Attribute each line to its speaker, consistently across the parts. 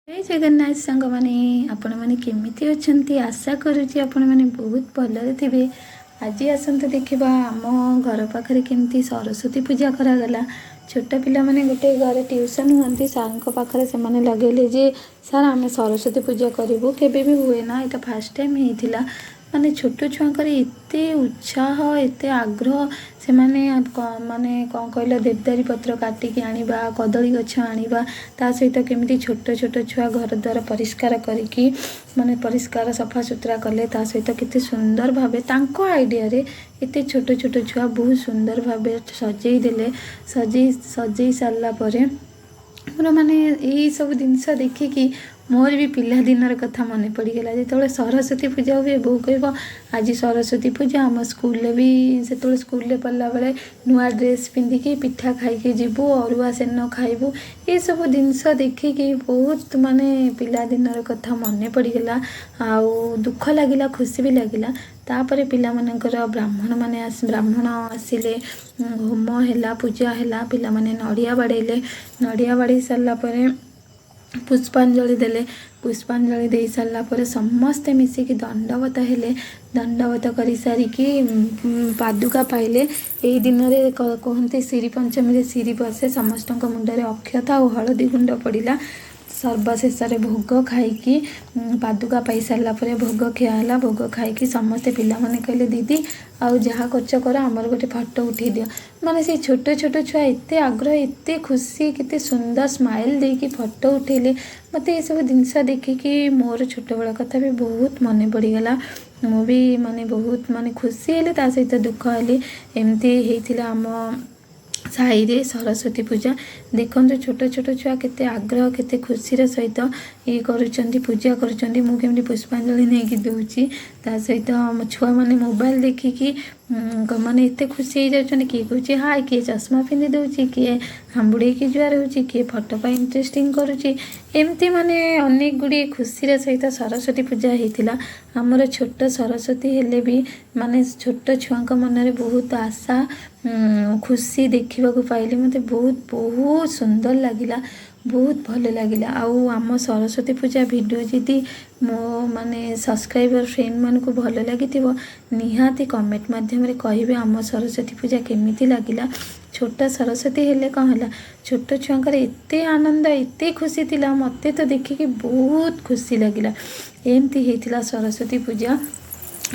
Speaker 1: ଜୟ ଜଗନ୍ନାଥ ସାଙ୍ଗମାନେ, ଆପଣମାନେ କେମିତି ଅଛନ୍ତି? ଆଶା କରୁଛି ଆପଣମାନେ ବହୁତ ଭଲରେ ଥିବେ। ଆଜି ଆସନ୍ତୁ ଦେଖିବା ଆମ ଘର ପାଖରେ କେମିତି ସରସ୍ୱତୀ ପୂଜା କରାଗଲା। ଛୋଟ ପିଲାମାନେ ଗୋଟେ ଘରେ ଟ୍ୟୁସନ୍ ହୁଅନ୍ତି, ସାର୍ଙ୍କ ପାଖରେ ସେମାନେ ଲଗେଇଲେ ଯେ ସାର୍, ଆମେ ସରସ୍ୱତୀ ପୂଜା କରିବୁ। କେବେ ବି ହୁଏ ନା, ଏଇଟା ଫାର୍ଷ୍ଟ ଟାଇମ୍ ହେଇଥିଲା। ମାନେ ଛୋଟ ଛୁଆଙ୍କର ଏତେ ଉତ୍ସାହ, ଏତେ ଆଗ୍ରହ, ସେମାନେ ମାନେ କ'ଣ କହିଲ, ଦେବଦାରୀ ପତ୍ର କାଟିକି ଆଣିବା, କଦଳୀ ଗଛ ଆଣିବା, ତା ସହିତ କେମିତି ଛୋଟ ଛୋଟ ଛୁଆ ଘର ଦ୍ୱାର ପରିଷ୍କାର କରିକି, ମାନେ ପରିଷ୍କାର ସଫାସୁତୁରା କଲେ, ତା ସହିତ କେତେ ସୁନ୍ଦର ଭାବେ ତାଙ୍କ ଆଇଡ଼ିଆରେ ଏତେ ଛୋଟ ଛୋଟ ଛୁଆ ବହୁତ ସୁନ୍ଦର ଭାବେ ସଜେଇ ଦେଲେ। ସଜେଇ ସଜେଇ ସାରିଲା ପରେ ମୋର ମାନେ ଏଇସବୁ ଜିନିଷ ଦେଖିକି ମୋର ବି ପିଲାଦିନର କଥା ମନେ ପଡ଼ିଗଲା। ଯେତେବେଳେ ସରସ୍ୱତୀ ପୂଜା ହୁଏ, ବୋଉ କହିବ ଆଜି ସରସ୍ୱତୀ ପୂଜା। ଆମ ସ୍କୁଲରେ ବି ସେତେବେଳେ ସ୍କୁଲରେ ପଢ଼ିଲା ବେଳେ ନୂଆ ଡ୍ରେସ୍ ପିନ୍ଧିକି ପିଠା ଖାଇକି ଯିବୁ, ଅରୁଆ ସେଦିନ ଖାଇବୁ। ଏସବୁ ଜିନିଷ ଦେଖିକି ବହୁତ ମାନେ ପିଲାଦିନର କଥା ମନେ ପଡ଼ିଗଲା ଆଉ ଦୁଃଖ ଲାଗିଲା, ଖୁସି ବି ଲାଗିଲା। ତାପରେ ପିଲାମାନଙ୍କର ବ୍ରାହ୍ମଣମାନେ ବ୍ରାହ୍ମଣ ଆସିଲେ, ହୋମ ହେଲା, ପୂଜା ହେଲା, ପିଲାମାନେ ନଡ଼ିଆ ବାଡ଼େଇଲେ। ନଡ଼ିଆ ବାଡ଼େଇ ସାରିଲା ପରେ ପୁଷ୍ପାଞ୍ଜଳି ଦେଲେ। ପୁଷ୍ପାଞ୍ଜଳି ଦେଇ ସାରିଲା ପରେ ସମସ୍ତେ ମିଶିକି ଦଣ୍ଡବତ ହେଲେ। ଦଣ୍ଡବତ କରିସାରିକି ପାଦୁକା ପାଇଲେ। ଏଇ ଦିନରେ କୁହନ୍ତି ଶିରି ପଞ୍ଚମୀରେ ଶିରି ବସେ। ସମସ୍ତଙ୍କ ମୁଣ୍ଡରେ ଅକ୍ଷତ ଆଉ ହଳଦୀ ଗୁଣ୍ଡ ପଡ଼ିଲା। ସର୍ବଶେଷରେ ଭୋଗ ଖାଇକି, ପାଦୁକା ପାଇସାରିଲା ପରେ ଭୋଗ ଖିଆ ହେଲା। ଭୋଗ ଖାଇକି ସମସ୍ତେ ପିଲାମାନେ କହିଲେ, ଦିଦି, ଆଉ ଯାହା କରୁଛ କର, ଆମର ଗୋଟେ ଫଟୋ ଉଠେଇ ଦିଅ। ମାନେ ସେଇ ଛୋଟ ଛୋଟ ଛୁଆ ଏତେ ଆଗ୍ରହ, ଏତେ ଖୁସି, କେତେ ସୁନ୍ଦର ସ୍ମାଇଲ୍ ଦେଇକି ଫଟୋ ଉଠେଇଲେ। ମୋତେ ଏସବୁ ଜିନିଷ ଦେଖିକି ମୋର ଛୋଟବେଳ କଥା ବି ବହୁତ ମନେ ପଡ଼ିଗଲା। ମୁଁ ବି ମାନେ ବହୁତ ମାନେ ଖୁସି ହେଲି, ତା ସହିତ ଦୁଃଖ ହେଲି। ଏମିତି ହେଇଥିଲା ଆମ ସାହିରେ ସରସ୍ୱତୀ ପୂଜା। ଦେଖନ୍ତୁ, ଛୋଟ ଛୋଟ ଛୁଆ କେତେ ଆଗ୍ରହ, କେତେ ଖୁସିର ସହିତ ଇଏ କରୁଛନ୍ତି, ପୂଜା କରୁଛନ୍ତି। ମୁଁ କେମିତି ପୁଷ୍ପାଞ୍ଜଳି ନେଇକି ଦେଉଛି, ତା ସହିତ ଆମ ଛୁଆମାନେ ମୋବାଇଲ ଦେଖିକି ମାନେ ଏତେ ଖୁସି ହେଇଯାଉଛନ୍ତି। କିଏ କହୁଛି ହାଏ, କିଏ ଚଷମା ପିନ୍ଧି ଦେଉଛି, କିଏ ହାମ୍ବୁଡ଼େଇକି ଜୁହାର ହେଉଛି, କିଏ ଫଟୋ ପାଇଁ ଇଣ୍ଟରେଷ୍ଟିଂ କରୁଛି। ଏମିତି ମାନେ ଅନେକ ଗୁଡ଼ିଏ ଖୁସିର ସହିତ ସରସ୍ୱତୀ ପୂଜା ହେଇଥିଲା। ଆମର ଛୋଟ ସରସ୍ୱତୀ ହେଲେ ବି ମାନେ ଛୋଟ ଛୁଆଙ୍କ ମନରେ ବହୁତ ଆଶା, ଖୁସି ଦେଖିବାକୁ ପାଇଲି। ମୋତେ ବହୁତ ବହୁତ ସୁନ୍ଦର ଲାଗିଲା, ବହୁତ ଭଲ ଲାଗିଲା। ଆଉ ଆମ ସରସ୍ୱତୀ ପୂଜା ଭିଡ଼ିଓ ଯଦି ମୋ ମାନେ ସବସ୍କ୍ରାଇବର ଫ୍ରେଣ୍ଡମାନଙ୍କୁ ଭଲ ଲାଗିଥିବ, ନିହାତି କମେଣ୍ଟ ମାଧ୍ୟମରେ କହିବେ ଆମ ସରସ୍ୱତୀ ପୂଜା କେମିତି ଲାଗିଲା। ଛୋଟ ସରସ୍ୱତୀ ହେଲେ କ'ଣ ହେଲା, ଛୋଟ ଛୁଆଙ୍କର ଏତେ ଆନନ୍ଦ, ଏତେ ଖୁସି ଥିଲା, ମୋତେ ତ ଦେଖିକି ବହୁତ ଖୁସି ଲାଗିଲା। ଏମିତି ହେଇଥିଲା ସରସ୍ୱତୀ ପୂଜା।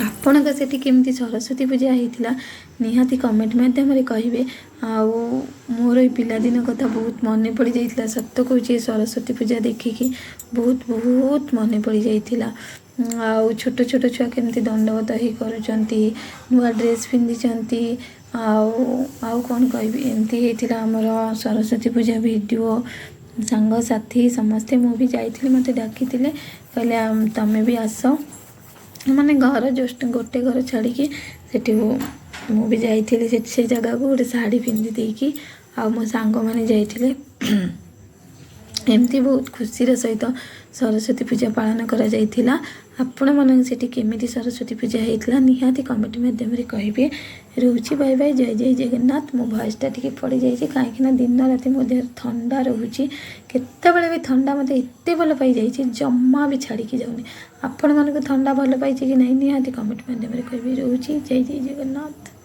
Speaker 1: ଆପଣଙ୍କ ସେଠି କେମିତି ସରସ୍ୱତୀ ପୂଜା ହେଇଥିଲା, ନିହାତି କମେଣ୍ଟ ମାଧ୍ୟମରେ କହିବେ। ଆଉ ମୋର ଏଇ ପିଲାଦିନ କଥା ବହୁତ ମନେ ପଡ଼ିଯାଇଥିଲା। ସତ କହୁଛି, ଏ ସରସ୍ୱତୀ ପୂଜା ଦେଖିକି ବହୁତ ବହୁତ ମନେ ପଡ଼ିଯାଇଥିଲା। ଆଉ ଛୋଟ ଛୋଟ ଛୁଆ କେମିତି ଦଣ୍ଡବତ ହେଇ କରୁଛନ୍ତି, ନୂଆ ଡ୍ରେସ୍ ପିନ୍ଧିଛନ୍ତି, ଆଉ ଆଉ କ'ଣ କହିବି? ଏମିତି ହେଇଥିଲା ଆମର ସରସ୍ୱତୀ ପୂଜା ଭିଡ଼ିଓ। ସାଙ୍ଗସାଥି ସମସ୍ତେ, ମୁଁ ବି ଯାଇଥିଲି, ମୋତେ ଡାକିଥିଲେ, କହିଲେ ତମେ ବି ଆସ। ମାନେ ଘର ଜଷ୍ଟ ଗୋଟେ ଘର ଛାଡ଼ିକି ସେଠି ମୁଁ ବି ଯାଇଥିଲି ସେଠି ସେ ଜାଗାକୁ ଗୋଟେ ଶାଢ଼ୀ ପିନ୍ଧି ଦେଇକି, ଆଉ ମୋ ସାଙ୍ଗମାନେ ଯାଇଥିଲେ। ଏମିତି ବହୁତ ଖୁସିର ସହିତ ସରସ୍ୱତୀ ପୂଜା ପାଳନ କରାଯାଇଥିଲା। ଆପଣମାନଙ୍କ ସେଠି କେମିତି ସରସ୍ୱତୀ ପୂଜା ହେଇଥିଲା, ନିହାତି କମେଣ୍ଟ ମାଧ୍ୟମରେ କହିବେ। ରହୁଛି, ବାଇ ବାଇ, ଜୟ ଜୟ ଜଗନ୍ନାଥ। ମୋ ଭଏସ୍ଟା ଟିକେ ପଡ଼ିଯାଇଛି, କାହିଁକିନା ଦିନ ରାତି ମୋ ଦେହରେ ଥଣ୍ଡା ରହୁଛି। କେତେବେଳେ ବି ଥଣ୍ଡା ମୋତେ ଏତେ ଭଲ ପାଇଯାଇଛି, ଜମା ବି ଛାଡ଼ିକି ଯାଉନି। ଆପଣମାନଙ୍କୁ ଥଣ୍ଡା ଭଲ ପାଇଛି କି ନାହିଁ, ନିହାତି କମେଣ୍ଟ ମାଧ୍ୟମରେ କହିବେ। ରହୁଛି, ଜୟ ଜୟ ଜଗନ୍ନାଥ।